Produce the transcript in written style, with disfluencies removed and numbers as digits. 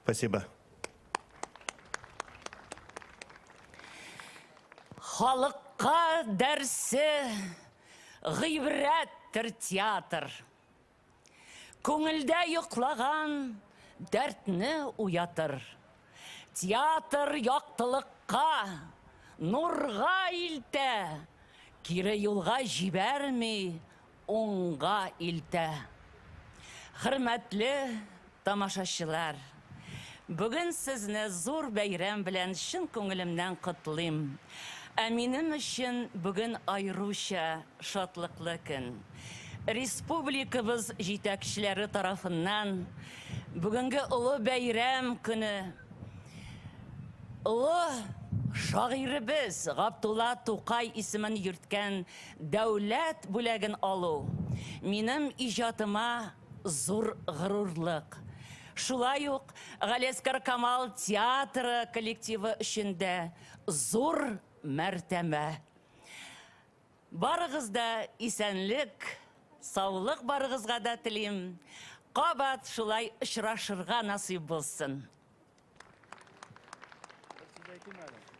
Спасибо. Халыкка дәрсе гыйбрәттер театр. Күңелдә йоклаган дәртне уятыр. Театр яктылыкка, нурга илтә, кире юлга җибәрми, уңга илтә. Хөрмәтле тамашачылар, бүген сезне зур бәйрәм белән чын күңелемнән котлыйм. Ә минем өчен бүген аеруча шатлыклы көн. Республикабыз җитәкчеләре тарафыннан бүгенге олы бәйрәм көне олы шагыйребез Габдулла Тукай исемен йөрткән дәүләт бүләген алу минем иҗатыма зур горурлык. Шулай ук Галиәсгар Камал театры коллективы өчен дә зур мәртәбә. Барыгыз да исәнлек, саулык барыгызга да телим. Кабат шулай очрашырга насыйп булсын. Бер сүз әйтим әле.